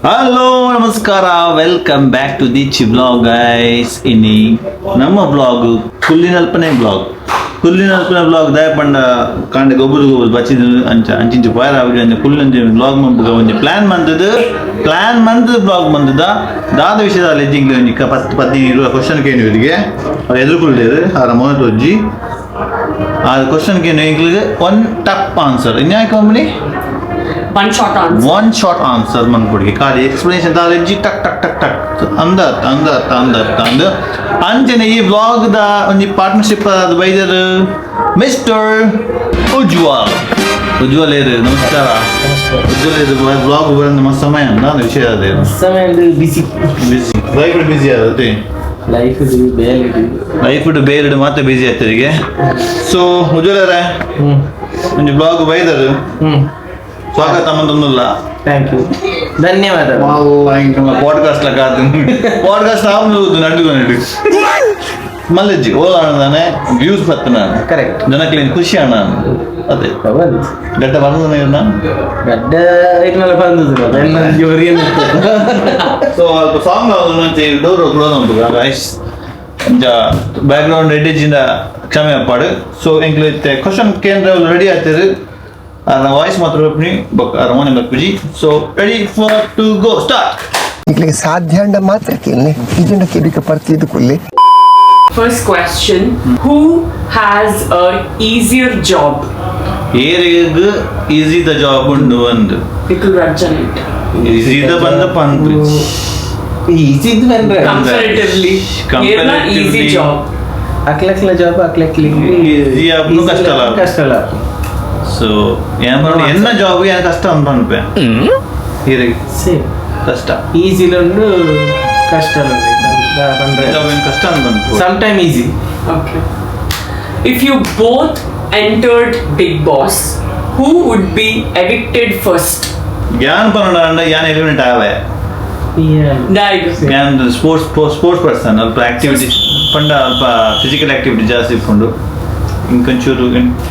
Hello ನಮಸ್ಕಾರ, welcome back to Deechi blog guys. ಇನಿ ನಮ್ಮ ಬ್ಲಾಗ್ ಕುಲ್ಲಿನಲ್ಪನೆ ಬ್ಲಾಗ್, ಕುಲ್ಲಿನಲ್ಪನೆ ಬ್ಲಾಗ್ ದಯಪಂಡ ಕಾಂಡೆ ಗೊಬ್ಬರ ಗೊಬ್ಬರ ಬಚ್ಚಿದ ಅಂಚ ಅಂಚಿಂಚು ಪೋಯರ ಅಂಚ ಕುಲ್ಲಿನ ಬ್ಲಾಗ್ ಮಂಪುಗ ಒಂಜಿ ಪ್ಲಾನ್ ಮಂತದ್ದು, ಪ್ಲಾನ್ ಮಂತದ ಬ್ಲಾಗ್ ಮಂತದ ದಾದ ವಿಷಯದಲ್ಲಿ ಜಿಂಗ್ಲಿ ಒಂಜಿ 10 15 20 ಕ್ವಶನ್ ಕೇನು ಇವರಿಗೆ ಅವ್ರು ಎದುರುಕೊಳ್ಳೇರು ಆರ ಮೋನ ತೋಜಿ ಆ ಕ್ವಶನ್ ಕೇನು ಇಂಗ್ಲಿಗೆ ಒನ್ ಟಪ್ ಆನ್ಸರ್ ಇನ್ಯಾಕೆ company. One short answer. One short answer ಮನ್ಪುಡಿಗೆ ಖಾಲಿ ಎಕ್ಸ್ಪ್ಲನೇಷನ್ ದಾಲೆಜ್ಜಿ ಟಕ್ ಟಕ್ ಟಕ್ ಟಕ್ ಅಂದ ಅಂದ ಅಂದ ಅಂದ ಅಂಚನೆ ಈ ಬ್ಲಾಗ್ ದ ಒಂಜಿ ಪಾರ್ಟ್ನರ್ಶಿಪ್ ಬೈದರ್ ಮಿಸ್ಟರ್ ಉಜ್ವಲ್. ಉಜ್ವಲ್ ಏರು ನಮಸ್ಕಾರ. ಉಜ್ವಲ್ ಏರು ಬ್ಲಾಗ್ ಬರಂದು ಮಸ್ತ್ ಸಮಯ ಅಂದ ವಿಷಯ ಅದೇ. ಸಮಯ ಬಿಸಿ. ಬಿಸಿ ಲೈಫ್ ಬಿಸಿ ಆಗುತ್ತೆ. ಲೈಫ್ ಬೇಲೆ. ಲೈಫ್ ಬೇರೆ ಮಾತ್ರ ಬಿಸಿ ಆಗ್ತದೆ. ಸೊ ಉಜ್ವಲ್ ಒಂಜಿ ಬ್ಲಾಗ್ ಬೈದರ್ ಸ್ವಾಗತ ಮಂದೊಂದುಲ್ಲ. Thank you, ಧನ್ಯವಾದ. ಪಾಡ್ಕಾಸ್ಟ್ ಲಕ್ಕ ಪಾಡ್ಕಾಸ್ಟ್ ಆವು ನಡು ನಡು ಮಲ್ಲಜ್ಜಿ ಓಲ ಅಣ್ಣದಾನೆ ವ್ಯೂಸ್ ಬತ್ತನ. ಕರೆಕ್ಟ್. ಜನಕ್ಲೇನು ಖುಷಿ ಅಣ್ಣ ಅದೇ ಗಡ್ಡ ಬಂದನ ಇವ್ನ. ಗಡ್ಡ ಇಟ್ಮೇಲೆ ಬಂದದ್ದು ಸೊ ಅಲ್ಪ ಸಾಂಗ್ ಆവുಂಚೆ ಡೋರ್ ಕ್ಲೋಸ್ ಉಂಟು ಗೈಸ್. ಅಂಚ ಬ್ಯಾಕ್ಗ್ರೌಂಡ್ ಎಡಿಜಿಂದ ಕ್ಷಮೆ ಅಪ್ಪಾಡು. ಸೊ ಎಂಕ್ಲು ಇತ್ತೆ ಕ್ವಶನ್ ಕೇಂದ್ರ ರೆಡಿ ಆಗ್ತದೆ. ಅರ್ನ ವಾಯ್ಸ್ ಮಾತ್ರ ಬೊಕ್ಕ ಅರ ಮೋನೆ ಬರ್ಪುಜಿ. So ready for to go start. ನಿಕ್ಲಿಗೆ ಸಾಧ್ಯ ಅಂಡ ಮಾತ್ರ ಕೇಳಿ ಇಜಂಡ ಕೆಬಿಕ ಪರ್ತಿದ್ದು ಕುಲ್ಲಿ. First question: who has a easier job? ಏರಿಗ್ easy the job ಉಂಡು ಒಂದು. Nikul Rajjanit. ಈಸಿದ ಬಂದ ಪಂಪು. ಈಸಿ ಇದ್ದು ಬಂದ್ರೆ Comparatively. Yerna easy job. ಅಕ್ಲಕ್ಲ job ಅಕ್ಲಕ್ಲಿ. Easy ಆಪುನು ಕಷ್ಟ ಅಲ್ಲ. ಕಷ್ಟ ಅಲ್ಲ. ಸೊ ಎನ್ನ ಜಾಬ್ ಏನು ಕಷ್ಟ ಅಂತ ಪನ್ಪೆ ಈರೆಗ್. ಸೇಮ್. ಕಷ್ಟ. ಈಸಿಲೊಂದು ಕಷ್ಟ ಬಂದ್ರೆ ಜಾಬ್ ಏನು ಕಷ್ಟ ಅಂತ ಪನ್ಪು. Some time easy. Okay. If you both entered Big Boss, who would be evicted first? ಯಾನ್ ಪನ್ನಡ ಅಂಡ ಯಾನ್ ಎಲಿಮಿನೇಟ್ ಆವೆ. Nag. ಯಾನ್ ಸ್ಪೋರ್ಟ್ಸ್ ಸ್ಪೋರ್ಟ್ಸ್ ಪರ್ಸನ್, ಅಲ್ಪ ಆಕ್ಟಿವಿಟೀಸ್ ಪಂಡ ಅಲ್ಪ ಫಿಸಿಕಲ್ ಆಕ್ಟಿವಿಟಿ ಜಾಸ್ತಿ ಇಪ್ಪುಂಡು ಇಂಕೊಂಚೂರು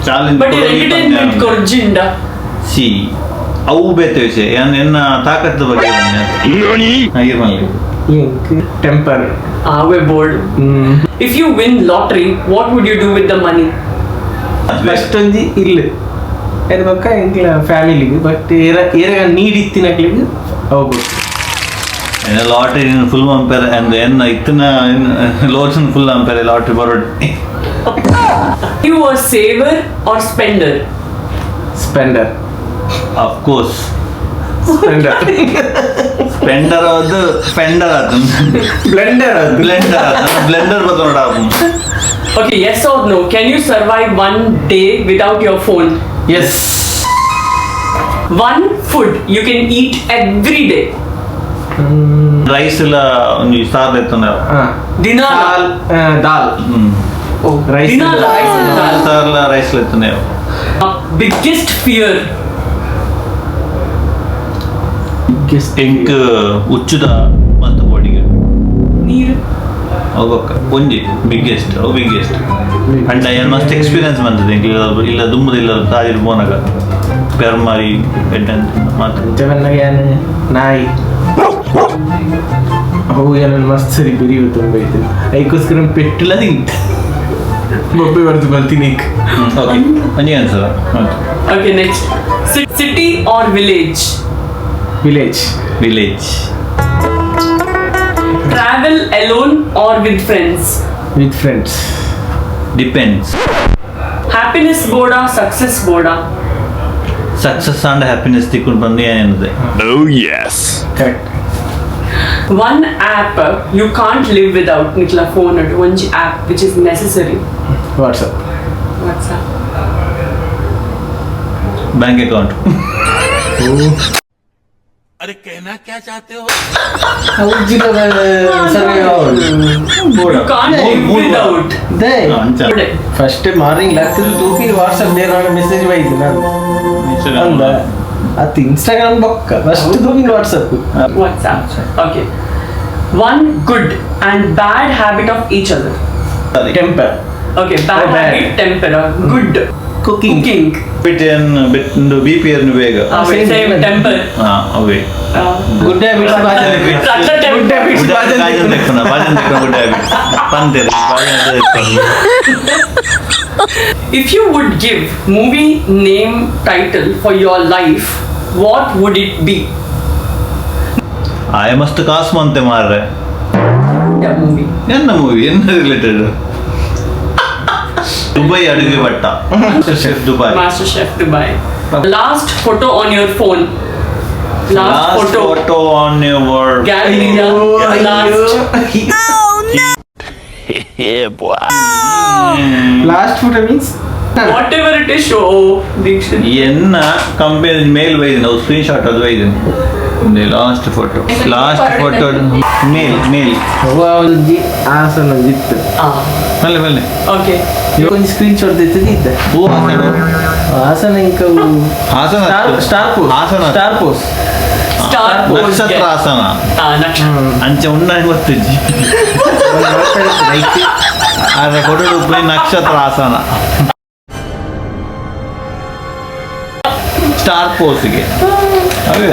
challenge. But your entertainment korjinda. C ಅವು ಬೇತೆ ವಿಷಯ. ಯಾನ್ ಎನ್ನ ತಾಕತ್ತದ ಬಗ್ಗೆ ಇರ್ಮಲ್ಲಿ. Temper. Ah, we're bored. If you win lottery, what would you do with the money? First ಒಂಜಿ ಇಲ್ಲ ಅದು ಬೊಕ್ಕ ಎಂಕ್ಲ ಫ್ಯಾಮಿಲಿಗೆ ಬಟ್ ಏರ ಏರ ನೀಡ್ ಇತ್ತಿನಕ್ಲಿಗೆ ಹೋಗ್ಬೋದು. ಲಾಟ್ರಿ ಫುಲ್ ಅಂಪೇರ್ ಅಂಡ್ ಎನ್ನ ಇತ್ತಿನ ಲೋಟ್ಸ್ ಫುಲ್ ಅಂಪೇರ್ ಲಾಟ್ರಿ ಬರೋಡ್. You a saver or spender? Spender. Of course. Spender. Spender ಅದು ಸ್ಪೆಂಡರ್ ಅದು. ಬ್ಲೆಂಡರ್ ಅದು. ಬ್ಲೆಂಡರ್ ಅದು Blender ಬತ್ತೋಡ. Okay, yes or no? Can you survive one day without your phone? Yes. One food you can eat every day. Rice ಇಲ್ಲ ಒಂಜಿ ಸಾರ್ ಎತ್ತುಂಡ. Dinala. Dal dal. Oh, rice. Dinala rice and dal. ಸಾರ್ಲ rice ಎತ್ತುಂಡ. Biggest fear. ಎಂಕ್ ಉಚ್ಚುದ ಮತ್ತು ಬಾಡಿಗೆ. Neer. ಹೋಗೋಕ್ಕ ಒಂಜಿ ಬಿಗ್ಗೆಸ್ಟ್ ಅವು ಬಿಗ್ಗೆಸ್ಟ್ ಅಂಡ ಏನ್ ಮಸ್ತ್ ಎಕ್ಸ್ಪೀರಿಯನ್ಸ್ ಬಂತದೆ ಎಂಕ್ ಇಲ್ಲ ದುಂಬುದ ಇಲ್ಲ ತಾಜಿರ್ ಪೋನಗ ಪೆರ್ಮಾರಿ ಎಡ್ಡೆ ಮಾತ್ರ. ಜವನ್ನಾಗ ನಾಯಿ ಅವು ಏನನ್ನು ಮಸ್ತ್ ಸರಿ ಬಿರಿಯು ತುಂಬ ಐತೆ ಐಕೋಸ್ಕರ ಪೆಟ್ಟಿಲ್ಲ ತಿಂತ ಬೊಬ್ಬೆ ಬರ್ದು ಬರ್ತೀನಿ. ಓಕೆ ಒಂಜಿ answer. Okay, next. City or village? Village. Village. Travel alone or with friends? With friends. Depends. Happiness boda, success boda? Success and happiness ತಿಕ್ಕೊಂಡು ಬಂದು ಏನಿದೆ. Correct. One app you can't live without. Nikla phone or one app which is necessary. WhatsApp. WhatsApp. Bank account. You can't live without. ಅಂಚ. First morning ಲಕ್ಕದ ತೂಕಿ WhatsApp ನೇರ message ಬೈತು ನಾನು ಅಂದ ಅತ್ತು Instagram ಬೊಕ್ಕ first ತೂಕಿ WhatsApp. WhatsApp. Okay. One good and bad habit of each other. Temper. Okay, bad Oh, bad. habit, temper. Good. Cooking. Cooking. ಬಿಟ್ಟು ಬಿಟ್ಟು B P ಎರ್ ಬೇಗ. Ah, wait, same same temper. Temper. ಹಾ ಅವೇ. Good habits bhajan. Good habits bhajan. ಬಾಜನ್ ತೆಕ್ಕುನ ಬಾಜನ್ ತೆಕ್ಕುನ good habits ಪಂತೆರ್ ಬಾಜನ್ ತೆಕ್ಕುನ. If you would give movie name title for your life, what would it be? ಆಯ ಮಸ್ತ್ ಕಾಸು ಮಂತೆ ಮಾರ್ರೆ. Yeah, movie. ಎನ್ನ movie ಎನ್ನ related? Dubai ಅಡುಗೆ Bhatta, chef Dubai. Master Chef Dubai. Last photo on your phone. Last last photo. Photo on your Gallery. Last. Last photo means Whatever it is, show. Dikshit. ಎನ್ನ company ಮೇಲ್ ಬೈದಿನ ಅವು screen shot ಅದು ಬೈದಿನ last photo, last photo mail mail ಒಂಜಿ ಆಸನ ಒಂಜಿ ಇತ್ತು. Ah, ಮಲ್ಲೆ ಮಲ್ಲೆ. Okay. ಒಂಜಿ ಸ್ಕ್ರೀನ್ ಶಾಟ್ ತೆತ್ತದು ಇದ್ದ. ಹೂ Hassan. Hassan ಇಂಕ Hassan star star pose Hassan star pose. Star pose. ನಕ್ಷತ್ರ ಹಾಸನ. Ah, nakshatra. ಅಂಚೆ ಉಣ್ಣ ಗೊತ್ತಿಜ್ಜಿ ಆದ್ರೆ ಫೋಟೋ ರೂಪಾಯಿ ನಕ್ಷತ್ರ ಹಾಸನ ಸ್ಟಾರ್ ಪೋಸ್ಗೆ.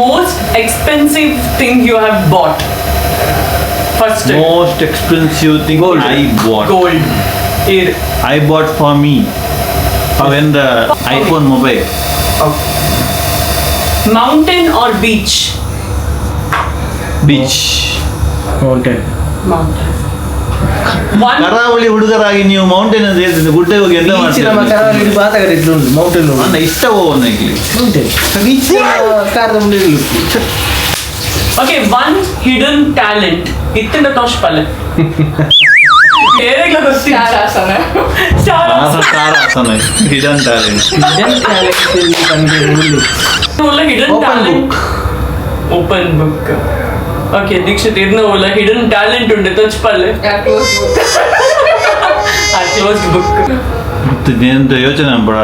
Most expensive thing you have bought. First. Most expensive thing I bought? Gold. Air. I bought for me when the iPhone mobile. Mountain or beach? Beach. Mountain. Mountain. One. ಕರಾವಳಿ ಹುಡುಗರಾಗಿ ನೀವು mountain ಅಂತ ಹೇಳ್ತೀನಿ, ಗುಡ್ಡೆ ಹೋಗಿ ಎಂತ beach ನಮ್ಮ ಮಾಡ್ತೀರಿ? ಕರಾವಳಿ ಬಾತಗಡೆ ಉಂಟು ಮೌಂಟೇನ್. ನನ್ನ ಇಷ್ಟ ಹೋಗೋಣ ಇಲ್ಲಿ. ಮೌಂಟೇನ್ ಬೀಚ್ ಕಾರದ ಮುಂದೆ. Okay, one hidden talent. ಇತ್ತಿಂದ ತೋಷ್ ಪಲ್ಲೆ. ಬೇರೆಗ್ಲ ಗೊತ್ತಿಲ್ಲ. Star Hassan star Hassan hidden talent. ಉಲ್ಲ hidden open talent. Book. Open book. Okay, Dikshit ಇರ್ನ ಉಲ್ಲ ಹಿಡನ್ ಟ್ಯಾಲೆಂಟ್ ಉಂಟು ತೋಚ್ ಪಲ್ಲೆ. ಆ ಕ್ಲೋಸ್ಡ್ ಬುಕ್. ಮತ್ತೆ ಎಂತ ಯೋಚನೆ ಬೇಡ.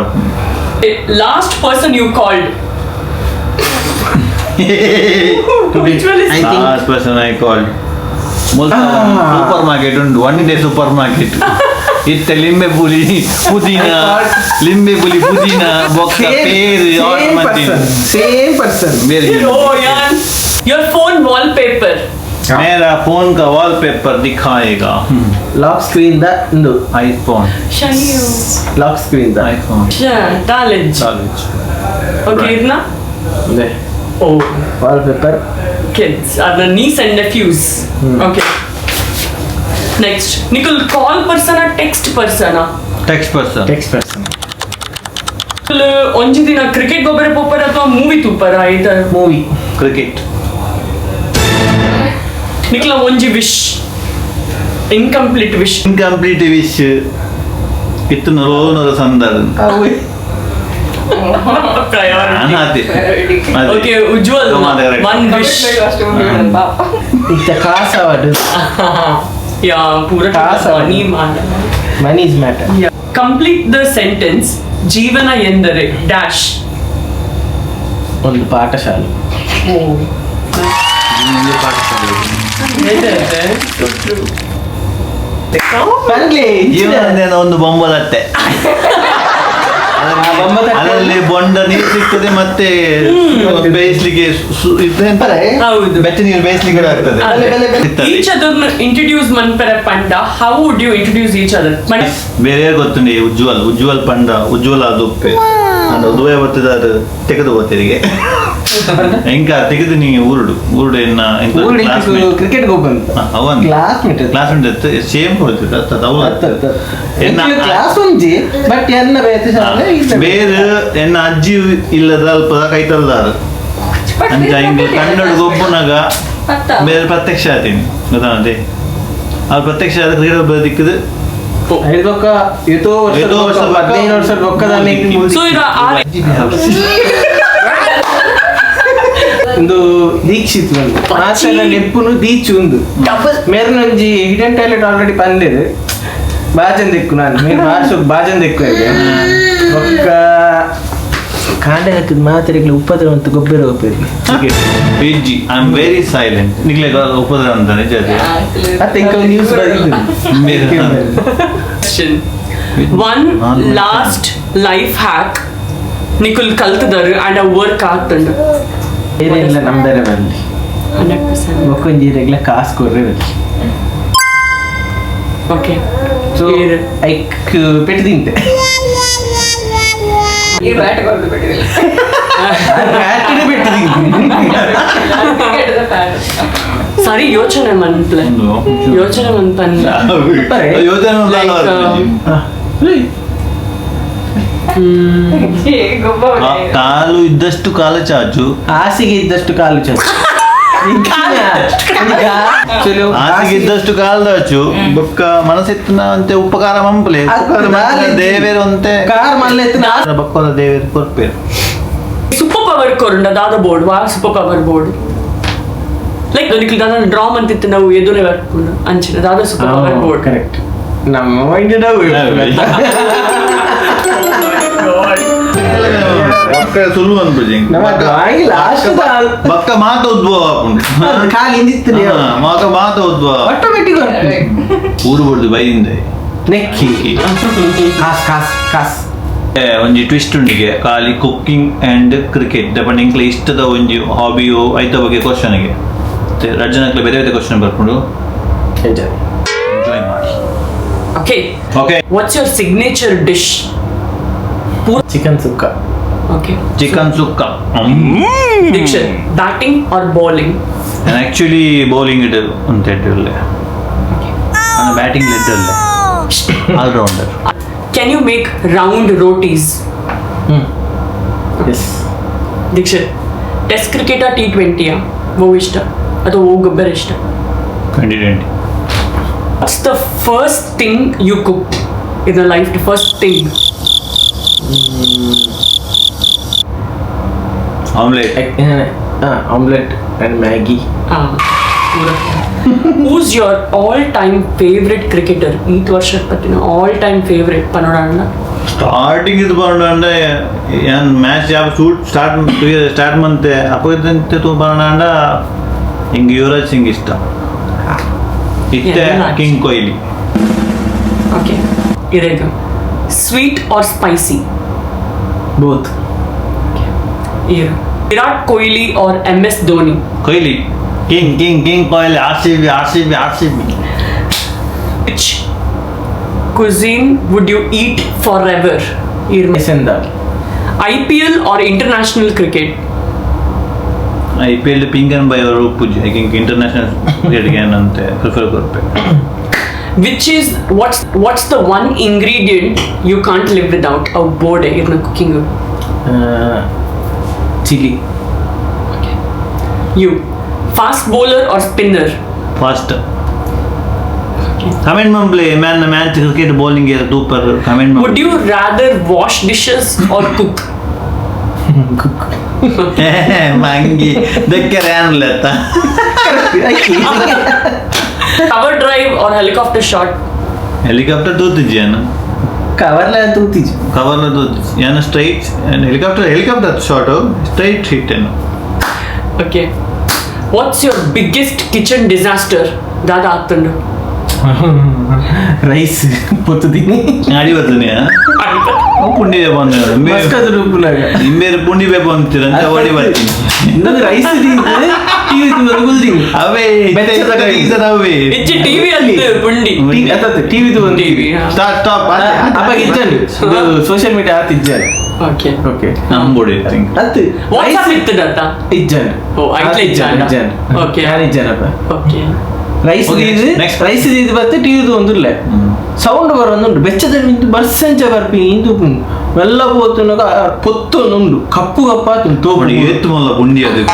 Last person you called. Which one is I think- last person I called super market ಉಂಟು, one day super market ಇತ್ತೆ ಲಿಂಬೆ ಪುಲಿ ಪುದೀನ, ಲಿಂಬೆ ಪುಲಿ ಪುದೀನ ಬೊಕ್ಕ ಪೇರು ಆರ್ಡರ್ ಮಾಡ್ತೀನಿ. Same person. ಬೇರೆ Oh, yeah. Your phone wallpaper. ಮೇರಾ phone ಕಾ ವಾಲ್ ಪೇಪರ್ ದಿಖಾಯೇಗಾ. Lock screen the ಇಂದು iPhone. Shayu. Lock screen the iPhone. Talent. College. Okay, Right. idna? Oh, wallpaper. Kids are the niece and nephews. Okay. Next, Nicole, call person or text person? Text person. Text person. ಒಂಜಿ ದಿನ cricket ಗೊಬ್ಬರ ಪೋಪರ್ ಅಥವಾ movie ತೂಪರ ಆಯ್ತ? Movie. Cricket. ನಿಕ್ಲ ಒಂಜಿ wish, incomplete wish. Incomplete wish ಇತ್ತು ನೂರ ಸಂದರ್. Priority. ಅದೇ. Okay Ujwal, one wish. ಇತ್ತ ಕಾಸವಡು. ಯಾ ಪೂರ ಕಾಸು. ಮನಿ ಮಾಡ. Money is matter. Complete the sentence, ಜೀವನ ಎಂದರೆ ಡ್ಯಾಶ್. ಒಂದು ಪಾಠಶಾಲೆ. ಬರ್ಲಿ. ಜೀವನದ ಒಂದು ಬೊಂಬಲಟ್ಟೆ. ಅದರಲ್ಲಿ ಬೊಂಡ ನೀರು ಸಿಗ್ತದೆ ಮತ್ತೆ ಬೇಯಿಸ್ಲಿಕ್ಕೆ ಇದು ಎಂತ? ಹೌದು. ಬೆಚ್ಚ ನೀರು ಬೇಯಿಸ್ಲಿಕ್ಕೆ ಕೂಡ ಆಗ್ತದೆ. ಅದೇ. ಸಿಗ್ತದೆ. ಈಚ್ ಅದರ್ ಇಂಟ್ರೊಡ್ಯೂಸ್ ಮನ್ಪೆರೆ ಪಂಡ, how would you introduce each other? ಬೇರೆ ಗೊತ್ತುಂಡೆ ಉಜ್ವಲ್, ಉಜ್ವಲ್ ಪಂಡ ಉಜ್ವಲ್ ಅದು ಉಪ್ಪೆ ಅಂಡ ಉದುವೆ ಬರ್ತದೆ, ಅದು ತೆಗೆದು ಹೋಗ್ತೀರಿಗೆ ಎಂಕ ತೆಗೆದು ನೀ ಊರುಡು ಊರುಡು ಎನ್ನ ಕ್ರಿಕೆಟ್ ಗೊಬ್ಬಂತ. ಅವನ್ class mate. Class mate same ಕೊಡ್ತಿದ್ದ ಅವು. ಎನ್ನ ಕ್ಲಾಸ್ ಒಂಜಿ ಬಟ್ ಎನ್ನ ಬೇತೆ ಶಾಲೆ ಇಲ್ಲ. ಬೇರೆ ಎನ್ನ ಅಜ್ಜಿ ಇಲ್ಲದ ಅಲ್ಪ ಕೈತಲ್ದಾರು ಅಂಚ ಹಿಂಗೆ ಕನ್ನಡ ಗೊಬ್ಬುನಾಗ ಬೇರೆ ಪ್ರತ್ಯಕ್ಷ ಆತೀನಿ ಗೊತ್ತಾನದೆ ಅವ್ರು ಪ್ರತ್ಯಕ್ಷ ಆದ ಕ್ರಿಕೆಟ್ ಒಬ್ಬ ದಿಕ್ಕದು. ಹಿಡ್ದೊಕ್ಕ ಏತೋ ವರ್ಷ ಏತೋ ವರ್ಷ ಬೊಕ್ಕ. 15 ವರ್ಷ ಬೊಕ್ಕದ. ಸೊ ಇದು ಆರ್ ಒಂದು ದೀಕ್ಷಿತ್ ಒಂದು ಮಾತೆಲ್ಲ ನೆಪ್ಪುನು ದೀಚು ಒಂದು ಡಬಲ್. ಮೇರ್ನೊಂಜಿ hidden talent already ಪಂದೇರು ಬಾಜನ್ ದಿಕ್ಕು ನಾನು ಮೇರ್ ಬಾರ್ಸು ಬಾಜನ್ ದಿಕ್ಕು ಇದೆ ಬೊಕ್ಕ ಕಾಂಡೆ ಹಾಕಿದ ಮಾತೆರೆಗ್ಲ ಉಪದ್ರ ಅಂತ ಗೊಬ್ಬರ ಗೊಬ್ಬರ. ಇಜ್ಜಿ, I am very silent. ನಿಗ್ಲೆ ಉಪದ್ರ ಅಂತ ನಿಜ ಅದು. ಅತ್ತೆ ಇಂಕ ನ್ಯೂಸ್ ಬರೆದಿದ್ದು. One last life hack ನಿಕುಲ್ ಕಲ್ತದರು and ಆ ವರ್ಕ್ ಆಗ್ತಂಡು. ಏನಿಲ್ಲ ನಂಬೆರೆ ಬರಲಿ. 100%. ಬೊಕ್ಕೊಂಜಿ ರೆಗ್ಲ ಕಾಸು ಕೊರ್ರೆ. Okay. So hike ಪೆಟ್ಟು ತಿಂತೆ. ಈ ಬ್ಯಾಟ್ ಕೊರದು ಬಿಟ್ಟಿದಿಲ್ಲ. ಬ್ಯಾಟಿನ ಪೆಟ್ಟು ತಿಂತೆ. ಸರಿ, ಯೋಚನೆ ಮನ್ಪ್ಲೆ, ಯೋಚನೆ ಮನ್ಪನ್. ಯೋಚನೆ. Like, ಗೊಬ್ಬ. ಕಾಲು ಇದ್ದಷ್ಟು ಕಾಲು ಚಾಚು. ಹಾಸಿಗೆ ಇದ್ದಷ್ಟು ಕಾಲು ಚಾಚು. ಈಗ ಹಾಸಿಗೆ ಇದ್ದಷ್ಟು ಕಾಲು ಚಾಚು. ಬೊಕ್ಕ ಮನಸ್ಸಿತ್ತಿನ ಅಂತೆ ಉಪಕಾರ ಮಂಪಲೆ ಉಪಕಾರ ಮಂಪಲೆ ದೇವೇರು ಅಂತೆ. ಕಾರ್ ಮಲ್ಲೆತ್ತು. ಬಕ್ಕೋದ ದೇವೇರು ಕೊರ್ಪೇರು. ಸೂಪರ್ ಪವರ್ ಕೊರುಂಡ ದಾದ ಬೋರ್ಡ್ ವಾ super power board like ನಿಕ್ಲು ದಾದ ಡ್ರಾ ಮಂತಿತ್ತು ನಾವು ಎದುರೇ ಬರ್ಕೊಂಡು ಅಂಚಿನ ದಾದ super power board? Correct, ನಮ್ಮ ಮೈಂಡ್. ಬೊಕ್ಕ ಸುಳ್ಳು ಅನ್ಪುಜಿ. ನಮ್ಮ ಡ್ರಾಯಿಂಗ್ ಲಾಸ್ಟ್. ಬೊಕ್ಕ ಮಾತ ಉದ್ಭವ ಆಪುಂಡು. ಕಾಲು ಹಿಂದಿತ್ತು. ಹಾ, ಮಾತ ಮಾತ ಉದ್ಭವ. ಆಟೋಮೆಟಿಕ್. ಊರು ಬಡ್ದು ಬೈದಿಂದ. ನೆಕ್ಕಿ ಕಾಸ್ ಕಾಸ್ ಕಾಸ್. ಒಂಜಿ ಟ್ವಿಸ್ಟ್ ಉಂಡಿಗೆ ಖಾಲಿ cooking and cricket ದಪಂಡ ಇಂಕ್ಲೆ ಇಷ್ಟದ ಒಂಜಿ ಹಾಬಿಯೋ ಐತ ಬಗ್ಗೆ ಕ್ವಶನ್ಗೆ ರಜ್ಜನಕ್ಲೆ ಬೇರೆ ಬೇರೆ ಕ್ವಶನ್ ಬರ್ಕೊಂಡು ಎಂಜಾಯ್. ಎಂಜಾಯ್ ಮಾಡಿ. Okay. Okay. What's your signature dish? Chicken sukka. Okay. Chicken sukka. Dikshit, batting or bowling? ನಾನು ಆಕ್ಚುಲಿ ಬೌಲಿಂಗ್ ಇಟ್ಟು ಅಂತ ಹೇಳಿರಲ್ಲ, ನಾನು ಬ್ಯಾಟಿಂಗ್ ಲೆಡ್ ಅಲ್ಲ, allrounder. Can you make round rotis? Yes. Dikshit, test ಕ್ರಿಕೆಟಾ ಟಿ20ಯಾ ಓ ಇಷ್ಟ ಅಥವಾ ಓ ಗೊಬ್ಬರ ಇಷ್ಟ? 20 20. What's the first thing you cook in the life, first thing? Omelette. Omelette and Maggi. Who's your all time favourite cricketer? ಈತ್ ವರ್ಷದ ಪತ್ತಿನ all time favourite ಪನೋಡಣ್ಣ. Starting ಇದು ಬಂಡ ಏನ್ ಮ್ಯಾಚ್ ಯಾವ shoot start start ಮಂತೆ ಅಪಗಂತೆ ತೂ ಬಂಡ ಹಿಂಗೆ ಯುವರಾಜ್ ಸಿಂಗ್ ಇಷ್ಟ ಇತ್ತೆ. ಯುವರಾಜ್. ಕಿಂಗ್ ಕೊಹ್ಲಿ. ಓಕೆ, ಇರೇಗ sweet R spicy? Both. ಇರು Virat Kohli R M S Dhoni? Kohli, king king king Kohli. RCB, RCB, RCB. Which cuisine would you eat forever? Besan dal. IPL or international cricket? IPL pink and by ಅವರು ಪೂಜೆ I think international ಕ್ರಿಕೆಟ್ಗೆ ಏನಂತೆ prefer ಕೊರ್ಪೆ. Which is what's the one ingredient you can't live without? ಅವು ಬೋರ್ಡೆ ಇದನ್ನ cooking. Chilli. You fast bowler or spinner? Fast. Comment ಮಂಪ್ಲೆ man match cricket bowling super comment. Would you rather wash dishes or cook? Cook. ಮಂಗಿ ದಕ್ಕರೆ ಏನಿಲ್ಲ. Cover drive or helicopter shot? Helicopter ತೂತಿದ್ಯಾನು. ಕವರ್ಲ ತೂತಿಜ್. Cover ತೂತಿಜ್ ಏನು straight helicopter, helicopter shot straight hit ಏನು. Okay, what's your biggest kitchen disaster? ದಾದಾ ಆಗ್ತುಂಡು? Rice ಪೊತ್ತುದೀನಿ. ಅಡಿ ಬರ್ತದೆ ಪುಂಡಿ ಬಂದ. ಮಸ್ಕದ ರೂಪುನಾಗ. ಇಂಬೇರು ಪುಂಡಿ ಬೇಕು ಅಂತೀರ ಅಂತ ಓಡಿ ಬರ್ತೀನಿ. ಇನ್ನೊಂದು ರೈಸ್ ಟಿವಿ ಗುಲ್ದಿನಿ. ಅವೇ. ಬೆಚ್ಚದ ಕೈ. ಅವೇ. ಹೆಚ್ಚು ಟಿವಿ ಅಲ್ಲಿ ಪುಂಡಿ. ಟಿವಿ ಒಂದು. TV. Stop stop. ಅಪ್ಪ ಇಜ್ಜಾನಿ ಸೋಷಿಯಲ್ ಮೀಡಿಯಾ ಆತ ಇಜ್ಜಾನಿ. ಓಕೆ. ಓಕೆ. ನಂಬೋಡಿ ಥಿಂಕ್. ಅತ್ತು. ವಾಟ್ಸ್ಆಪ್ ಇತ್ತದತ್ತ? ಇಜ್ಜಾನಿ. ಓ, ಐಟ್ಲೆ ಇಜ್ಜಾಂಡ? ಇಜ್ಜಾನಿ. Okay. ನಾನು ಇಜ್ಜಾನಪ್ಪ. Okay. Rice Okay, ದೀದ್ next. Rice ದೀದ್ ಬತ್ತೆ ಟಿವಿದು ಒಂದುಲ್ಲೆ ಸೌಂಡ್ ಬರೋದುಂಟು. ಬೆಚ್ಚದ ಇಂದು ಬರ್ಸಂಚ ಬರ್ಪಿ ಇಂದು ಮೆಲ್ಲ ಪೋತುನಗ ಪೊತ್ತೊಂದುಂಡು ಕಪ್ಪು ಕಪ್ಪಾತು ತೋಪು. ನೋಡಿ ಏತ್ತು ಮಲ್ಲ ಪುಂಡಿ ಅದು.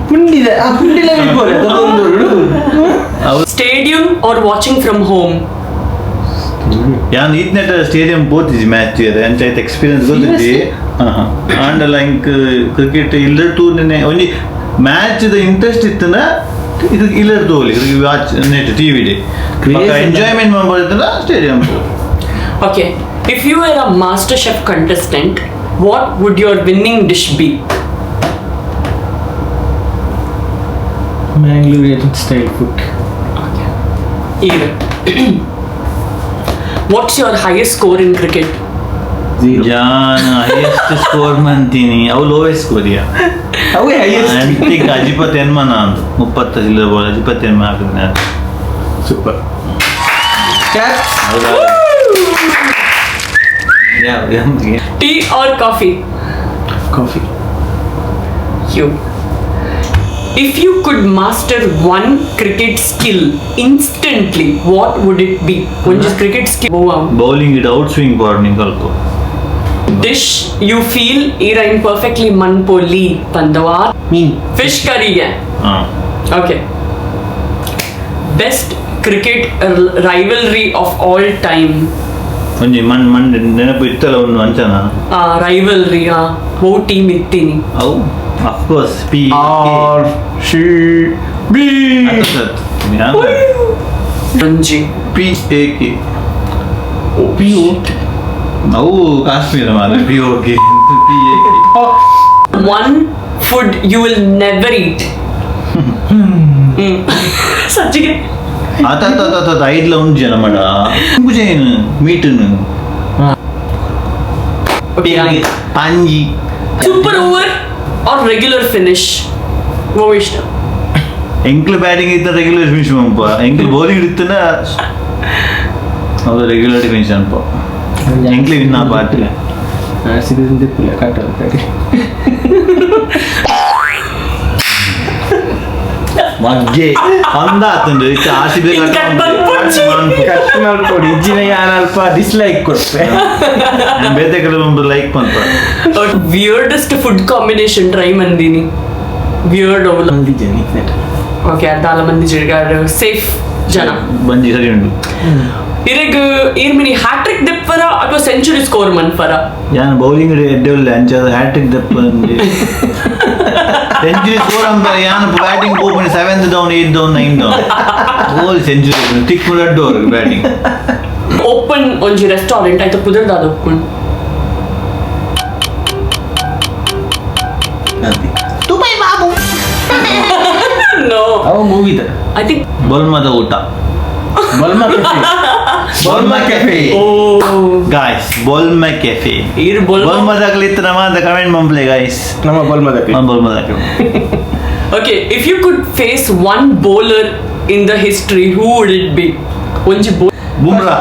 ಪುಂಡಿದ ಆ ಪುಂಡಿಲ ಬಿಡ್ಬೋರೆ ಅದೊಂದು. Stadium or watching from home? ಯಾನ್ ಈತ್ನೆಟ್ ಸ್ಟೇಡಿಯಂ ಪೋತಿಜಿ ಮ್ಯಾಚ್ ಎಂಚ ಐತೆ ಎಕ್ಸ್ಪೀರಿಯನ್ಸ್ ಗೊತ್ತಿಜ್ಜಿ. ಆಂಡಲ ಇಂಕ್ ಕ್ರಿಕೆಟ್ ಇಲ್ಲರ್ ತೂರ್ನೆ ಒಂಜಿ ಮ್ಯಾಚ್ ದ ಇಂಟ್ರೆಸ್ಟ್ ಇತ್ತಂಡ ಇದು ಇಲ್ಲರ್ ತೋಲಿ watch net TV Craze. Enjoyment ಮಾಡ್ಬೋದಿತ್ತಂಡ stadium. Okay, if you are a Master Chef contestant, what would your winning dish be? Mangalorean style food. ಈಗ what's your highest score in cricket? Zero. John highest score ಮಂತೀನಿ ಅವು lowest ಸ್ಕೋರಿಯಾ. ಅವೇ highest. ಅಂತಿಕ್ ಅಜಿಪತ್ ಎನ್ಮನ ಅಂದು ಮುಪ್ಪತ್ತ ಜಿಲ್ಲೆ ಬೋಲ್ ಅಜಿಪತ್ ಎನ್ಮ ಹಾಕಿದ್ರೆ. Super. Claps. ಹೌದಾ? ಯಾವ? Tea or coffee? Coffee. You. If you could master one cricket skill instantly, what would it be? ಒಂಜಿ cricket skill. Bowling it out swing board ನಿಂಕಲ್ಕು. Dish you feel ಈರೈನ್ perfectly ಮನ್ಪೋಲಿ ಪಂದವಾ? ಮೀನ್. Fish ಕರಿಗೆ. Ha. Okay, best cricket rivalry of all time? ಒಂಜಿ ಮಣ್ ಮಣ್ ನೆನಪು ಇತ್ತಲ್ಲ ಒಂದು ಅಂಚನ. Rivalry ಓ team ಇತ್ತೀನಿ? ಅವು of course P R C B. ಒಂಜಿ. P A K. P O. ಅವು ಕಾಶ್ಮೀರ ಮಾತ್ರ. P O K, P A K. One food you will never eat? ಸಜ್ಜಿಗೆ. ಆತ ಆತ ಆತ ಆತ ಐದ್ಲ ಉಂಟು ಜನ ಮಾಡ ಪೂಜೆನು ಮೀಟನು Panji. Super over or regular finish? ಓ ಇಷ್ಟ? ಎಂಕ್ಲು ಬ್ಯಾಟಿಂಗ್ ಇತ್ತ ರೆಗ್ಯುಲರ್ ಫಿನಿಶ್ ಮಂಪ. ಎಂಕ್ಲು ಬೌಲಿಂಗ್ ಇತ್ತನ ಅದು ರೆಗ್ಯುಲರ್ ಫಿನಿಶ್ ಅನ್ಪ. ಎಂಕ್ಲು ವಿನ್ ಪಾಟ್. R C B ದಿಪ್ಪುಲೆ ಕಟ್ಟ. ಮಗ್ಗೆ ಅಂದ ಆತಂಡು ಇತ್ತ R C B. Cut ಬಂದ್ಬಿಡ್ಚಿ. Cut ಮಲ್ಪೊಡಿ ಇಜ್ಜಿನ ಯಾನ್ ಅಲ್ಪ ಡಿಸ್ಲೈಕ್ ಕೊಡ್ಪೆ. ಬೇತೆ ಕಡೆ ಬಂದು ಲೈಕ್ ಪಂಪ. Weirdest food combination try ಮಂದಿನಿ ವಿಯರ್ಡ್ ಓಲ? ಮಂದಿಜನಿ. ಓಕೆ, ಅರ್ಧಾಲ ಮಂದಿ ಜಿರ್ಗಾರ್ ಸೇಫ್ ಜನ. ಬಂಜಿ ಸರಿ ಉಂಟು. ಇರೆಗ್ ಈರ್ mini hat trick ದೆಪ್ಪರ ಅಥವಾ ಸೆಂಚುರಿ ಸ್ಕೋರ್ ಮನ್ಪರ? ಯಾನ್ ಬೌಲಿಂಗ್ ಎಡ್ಡೆಲ್ಲ ಅಂಚಾದ ಹ್ಯಾಟ್ರಿಕ್ ದಪ್ಪ. ಸೆಂಚುರಿ ಸ್ಕೋರ್ ಅಂತ ಯಾನ್ ಬ್ಯಾಟಿಂಗ್ ಪೋಪುನಿ seventh down, eight down, nine down whole century ತಿಕ್ಕು ರಡ್ಡು ಅವ್ರಿಗೆ ಬ್ಯಾಟಿಂಗ್. ಓಪನ್ ಒಂಜಿ ರೆಸ್ಟೋರೆಂಟ್ ಆಯ್ತು ಪುದರ್ದಾದ ಉಪ್ಪುಂಡು. ದುಬೈ ಬಾಬು. ನೋ. ಅವು ಮೂವಿದ. I think ಬೊಲ್ಮದ ಊಟ. ಬಲ್ಮಾ ಕೆಫೆ. ಬೊಲ್ಮ ಕೆಫೆ. ಓ. Guys, Bolma cafe. ಈರ್ ಬೊಲ್ಮ ಬೊಲ್ಮದಾಗಲಿ ಇತ್ತು ನಮ್ಮ ಅಂತ ಕಮೆಂಟ್ ಮಂಪ್ಲೆ ಗಾಯ್ಸ್. ನಮ್ಮ ಬಲ್ಮದ. ಬೊಲ್ಮದಾಗಲಿ. Okay, if you could face one bowler in the history, who would it be? ಒಂಜಿ ಬೌ Bumrah.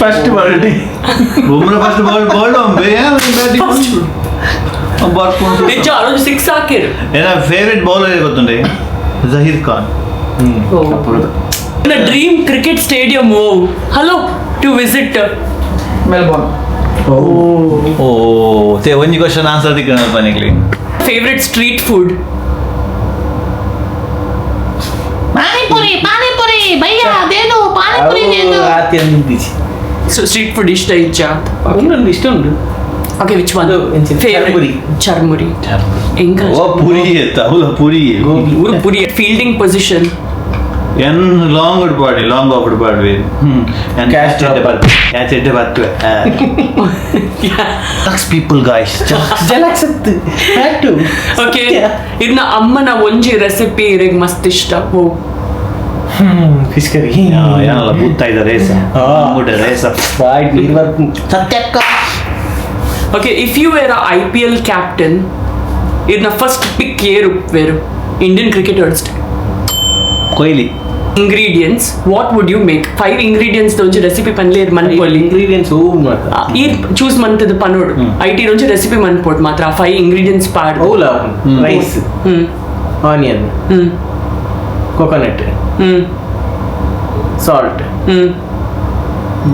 First world. Bumrah first ball ball batting ನಿಜ ಅರೊಂದು ಸಿಕ್ಸ್ ಹಾಕಿರು. ಏನ ಫೇವ್ರೆಟ್ ಬೌಲರ್ ಗೊತ್ತುಂಡೆ? Zaheer Khan. Dream cricket stadium O hello to visit? Melbourne. ಓ ತೇ ಒಂಜಿ question answer ದಿಕ್ಕನಲ್ಪ ನಿಕ್ಲಿ. Favourite street food? Panipuri, panipuri ಭಯ್ಯ ದೇದು, ಪಾನಿಪುರಿ ದೇದು. ಆತಿ ಅಂದಿಜಿ. So street food ಇಷ್ಟ ಇಜ್ಜಾ? ಉಂಡು, ಇಷ್ಟ ಉಂಡು. Okay, which one? ಅದು ಎಂಚಿನ? ಫೇವರೆಟ್? ಚರ್ಮುರಿ. ಚರ್ಮುರಿ ಎಂಕ? ಓ ಪುರಿ ಎತ್ತ ಅವಲ ಪುರಿ. ಗೋಬಿ. ಊರು ಪುರಿ. Fielding position? N long ಉಡ್ಪಾಡಿ, long off ಉಡ್ಪಾಡ್ವಿ. Catch drop. Catch ಎಡ್ಡೆ ಬರ್ತವೆ. People guys. ಜಲಕ್ಸತ್ತು ಫ್ಯಾಕ್ಟು. ಓಕೆ, ಇರ್ನ ಅಮ್ಮನ ಒಂಜಿ ರೆಸಿಪಿ ಇರೆಗ್ ಮಸ್ತ್ ಇಷ್ಟ ಓ? Fish curry. ಏನಲ್ಲ ಬೂತ್ತಾ ಇದ್ದ ರೇಸ. ಆ. ರೇಸ. ಬಾಯ್ ನೀರು ಬರ್ಪು. ಸತ್ಯಕ್ಕ. Okay, if you were IPL captain, ಇರ್ನ ಫಸ್ಟ್ ಪಿಕ್ ಏರು ವೇರು Indian cricketers? Kohli. Ingredients, what would you make? Five ingredients ಒಂಜಿ ರೆಸಿಪಿ ಪನ್ಲೆ ಇರ್ ಮನ್ಪೊಲಿ. ಇಂಗ್ರೀಡಿಯೆಂಟ್ಸ್ ಹೂ ಮಾತ್ರ. ಈರ್ ಚೂಸ್ ಮಂತದ ಪನೋಡು. IT ಒಂಜಿ ರೆಸಿಪಿ ಮನ್ಪೋಡ್ ಮಾತ್ರ ಫೈವ್ ಇಂಗ್ರೀಡಿಯೆಂಟ್ಸ್ ಪಾಡ್. ಹೌಲ rice, ಹ್ಮ್ onion, ಹ್ಮ್ coconut, ಹ್ಮ್ salt, ಹ್ಮ್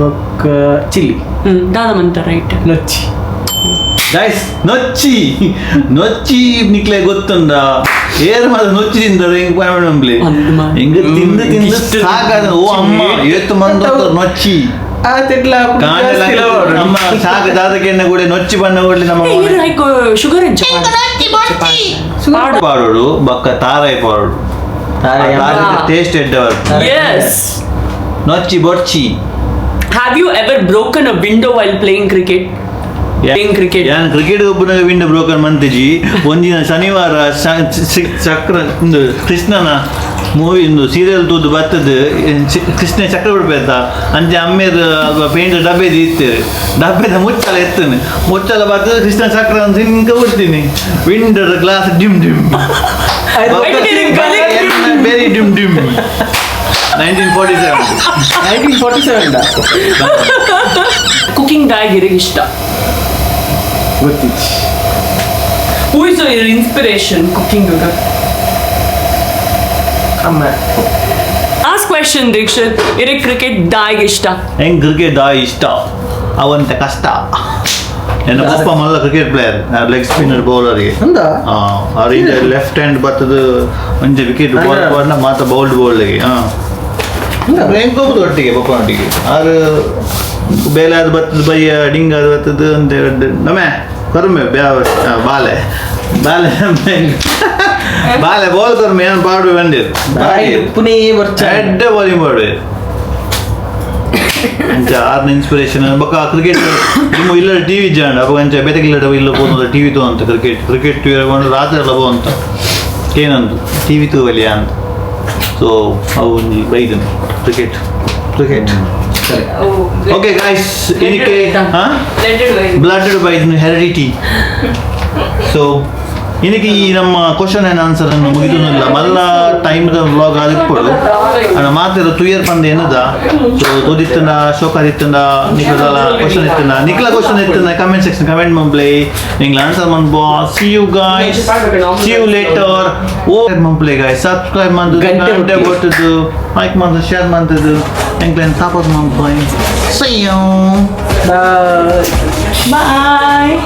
ಬೊಕ್ಕ ಚಿಲ್ಲಿ. ಹ್ಮ್ ದಾದ ಮಂತ ರೈಟ್. ನೊಚ್ಚಿ. ಗೈಸ್, ನೊಚ್ಚಿ ನೊಚ್ಚಿ ನಿಕ್ಲೆ ಗೊತ್ತುಂಡ? ಏರ್ ಮಾತ್ರ ನೊಚ್ಚಿ ತಿಂದದ ಹೆಂಗ್ ಪಂಬ್ಲಿ. ಅಂದ್ ಮಾರ್ರೆ. ಹೆಂಗ ತಿಂದು ತಿಂದು ಇಷ್ಟು ಸಾಕಾದ. ಓ ಅಮ್ಮ, ಏತು ಮಂದ ನೊಚ್ಚಿ. ಆ ತಿಟ್ಲ. ಕಾಂಡೆಲ ನಮ್ಮ ಸಾಕು ದಾದಕೆಣ್ಣ ಕೂಡ ನೊಚ್ಚಿ ಬಣ್ಣ ಕೂಡಲೇ ನಮ್ಮ ಈರ್ ಲೈಕ್ ಶುಗರ್ ಎಂಚ? ನೊಚ್ಚಿ ಬೊಚ್ಚಿ. ಪಾಡು. ಪಾಡೋಡು ಬಕ್ಕ ತಾರಾಯಿ ಪಾಡೋಡು. ಟೇಸ್ಟ್ ಎಡ್ಡೆ ಬರ್ಪು. S. ನೊಚ್ಚಿ ಬೊರ್ಚಿ. Have you ever broken a window while playing cricket? Playing cricket. ಯಾನ್ ಕ್ರಿಕೆಟ್ ಒಬ್ಬನ ವಿಂಡೋ ಬ್ರೋಕನ್ ಮಂತಿಜಿ. ಒಂದಿನ ಶನಿವಾರ ಚಕ್ರ ಒಂದು ಕೃಷ್ಣನ Movie ಇಂದು serial ತೂದು ಬತ್ತದು ಕೃಷ್ಣ ಚಕ್ರ ಬಿಡ್ಬೇತ ಅಂಚೆ ಅಮ್ಮೇರ್ ಅಲ್ಪ ಪೇಂಟ್ ಡಬ್ಬೆ ಇತ್ತೇವೆ ಡಬ್ಬೆದ ಮುಚ್ಚಲ ಎತ್ತನೆ ಮುಚ್ಚಲ ಬರ್ತದೆ ಕೃಷ್ಣ ಚಕ್ರ ಅಂತ ಹಿಂಗ ಬಿಡ್ತೀನಿ ವಿಂಡರ್ glass dim dim very dim dim 1947. 1947. Cooking ದಾಯಗಿರಿಗೆ ಇಷ್ಟ? ಗೊತ್ತಿತ್ತು. Who is your inspiration cooking? ಅಮ್ಮ. ಲಾಸ್ಟ್ ಕ್ವೆಶನ್ ದೀಕ್ಷಿತ್, ಇರಿಗೆ ಕ್ರಿಕೆಟ್ ದಾಯಿಗೆ ಇಷ್ಟ? ಹೆಂಗ್ ಕ್ರಿಕೆಟ್ ದಾ ಇಷ್ಟ ಅವಂತ ಕಷ್ಟ. ನನ್ನ ಪಪ್ಪ ಮಲ್ಲ cricket player, leg spinner ಬೌಲರ್ಗೆ. ಅಂದ? ಅವ್ರ ಲೆಫ್ಟ್ ಹ್ಯಾಂಡ್ ಬರ್ತದ ಒಂಜಿ ವಿಕೆಟ್ ಬಾಲ್ ಬಾಲ್ನ ಮಾತ್ರ ಬೌಲ್ಡ್ ಬೌಲ್ಗೆ. ಹಾಂ, ಹೆಂಗ್ ಹೋಗುದು ಒಟ್ಟಿಗೆ ಪಪ್ಪನೊಟ್ಟಿಗೆ. ಆರು ಬೇಲೆ ಅದು ಬರ್ತದ ಬಯ್ಯ ಡಿಂಗ್ ಅದು ಬರ್ತದ ಅಂತ ನಮೆ ಕರುಮೆ ಬಾಲೆ ಬಾಲೆ ಬಾಲೆ ಬಾಲ್ ಕರುಮೆ ಏನು ಪಾಡು ಬಂದಿರು. ಪುನೇ ಬರ್ಚ. ಎಡ್ಡೆ ಬೌಲಿಂಗ್ ಮಾಡುವೆ ಅಂಚ ಆರ್ನ ಇನ್ಸ್ಪಿರೇಷನ್. ಬೊಕ್ಕ ಕ್ರಿಕೆಟ್ ನಿಮ್ಮ ಇಲ್ಲ ಟಿವಿ ಜಾಂಡ್ ಅಪ್ಪ ಅಂಚ ಬೇತೆಗಿಲ್ಲ ಇಲ್ಲ ಪೋನು ಟಿವಿ ತೋ ಅಂತ cricket cricket TV ರಾತ್ರಿ ಎಲ್ಲ ಅಂತ ಏನಂದು ಟಿವಿ ತೂವಲಿಯಾ ಅಂತ. ಸೊ ಅವು ಒಂಜಿ ಬೈದನು cricket cricket. Okay guys, ಇದಕ್ಕೆ ಹಾಂ blooded by heredity. So ಇದಕ್ಕೆ ಈ ನಮ್ಮ question and answer ಅನ್ನು ಮುಗಿದುನಿಲ್ಲ. ಮಲ್ಲ ಟೈಮ್ದ ವ್ಲಾಗ್ ಆದಿಪ್ಪೊಡು ಅಣ್ಣ ಮಾತೆರ ತುಯರ್ ಪಂದ್ ಏನದ. ಸೊ ತೂದಿತ್ತಂಡ ಶೋಕಾದಿತ್ತಂಡ ನಿಕ್ಲದ ಕ್ವಶನ್ ಇತ್ತಂಡ ನಿಕ್ಲ ಕ್ವಶನ್ ಇತ್ತಂಡ comment section comment ಮಂಪ್ಲೆ ನಿಂಗ್ಲ answer ಮನ್ಬೋ. See you guys, see you later. ಓ ಮಂಪ್ಲೆ ಗಾಯ್ಸ್, ಸಬ್ಸ್ಕ್ರೈಬ್ ಮಂದು ಗಂಟೆ ಗಂಟೆ ಒತ್ತಿ. ಒತ್ತುದು ಲೈಕ್ ಮಂದು ಶೇರ್ ಮಂತದು ಎಂಕ್ಲೆನ್ ಸಪೋರ್ಟ್ ಮಂಪ್ಲೆ. See you. Bye. Bye.